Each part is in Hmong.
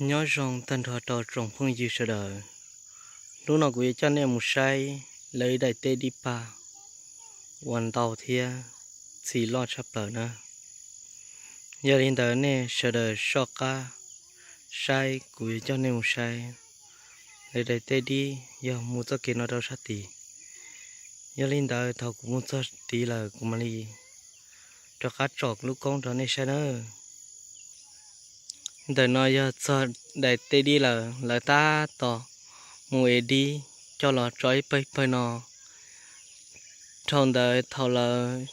Nyob zoo tag nrho rau tsoom phooj ywg sawv daws. Hnub no kuv yuav coj nej mus saib lawv daim teb dib pag uas ntau thiab txim loj tshaj plaws na. Yog li ntawd nej sawv daws soj qab saib, kuv yuav coj nej mus saib lawv daim teb dib yog mus txoj kev no rau sab tid. Yog li ntawd thaum kuv mus txog tid lawm kuv mam li rov qab tsom lub koob rau nej saib nawb. Ntawm no yog txog daim teb dib lawm, lawv tab tom mus ev dib coj los tso ib pawg ib pawg no. Dhau ntawd thaum lawv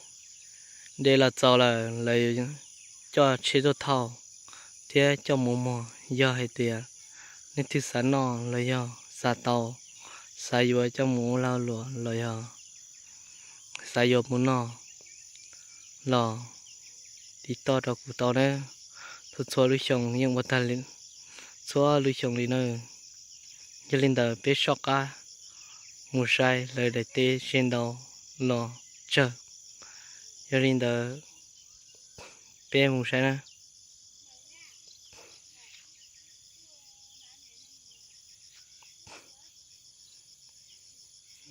de los txaus lawm, lawv coj tsheb tuaj thauj thiab coj mus muag. Yog hais tias leej twg xav noj los yog xav tau, xav yuav coj mus ua lag luam los yog xav yuav mus noj los tiv toj rau kuv tau na. Txhua txhua lub xyoo yeej ua tag, txhua lub xyoo li na. Yog li ntawd peb soj qab mus saib lawv daim teb seb ntau los tsawg. Yog li ntawd peb mus saib na.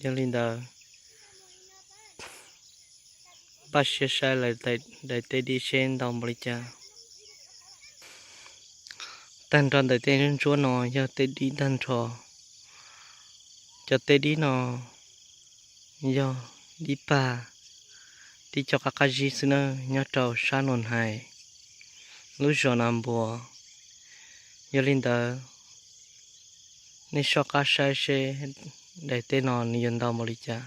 Yog li ntawd npaj siab saib lawv daim teb dib seb ntau npaum li cas. Tag nrho ntawm tej ntsuab no yog teb dib tag nrho. Cov teb dib no yog dib pag, dib cov qab qab zib xwb na, nyob rau sab Nus Hais, lub zos Nas Npuas. Yog li ntawd nej soj qab saib seb daim teb no nws yuav ntau npaum li cas.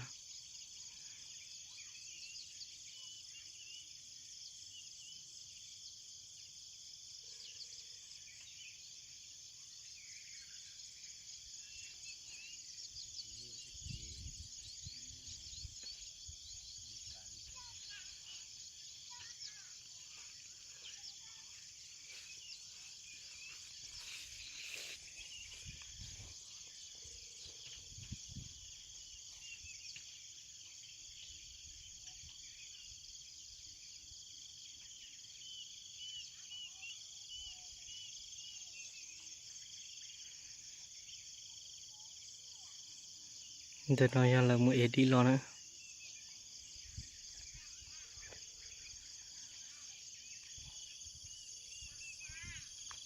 Ntawm no yog lawv mus ev dib los na.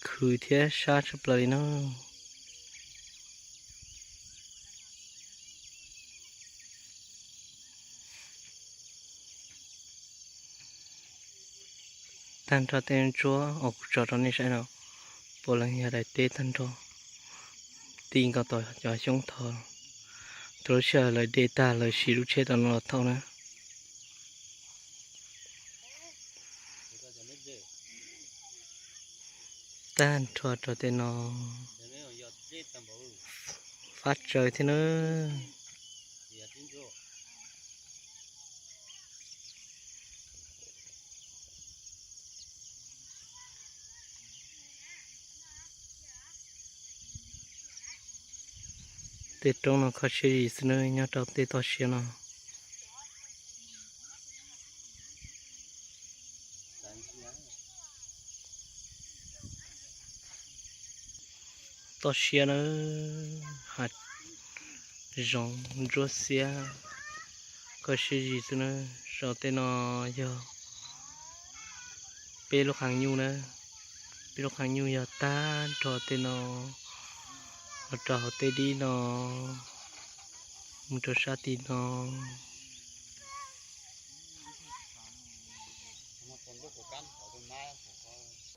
Khwv thiab sab tshaj plaws li no. Tag nrho tej ntsuab uas kuv tso rau nej saib no, puav leej yog daim teb tag nrho, ti nkaus tom cov xyoob tho. Thaum lub sij hawm lawv de tag lawv siv lub tsheb tom no los thauj na. Tag nrho rau tej no fab tsawv thiab na. Tej roob no kho siab zim xwb na, nyob rau tej toj siab no. Toj siab na, hav zoov ntsuab xiab, kho siab zim xwb na. Zos tej no yog peb lub qhov nyuj na, peb lub qhov nyuj yog tag nrho tej no, los rau hauv tej dib no, mus rau sab tim no.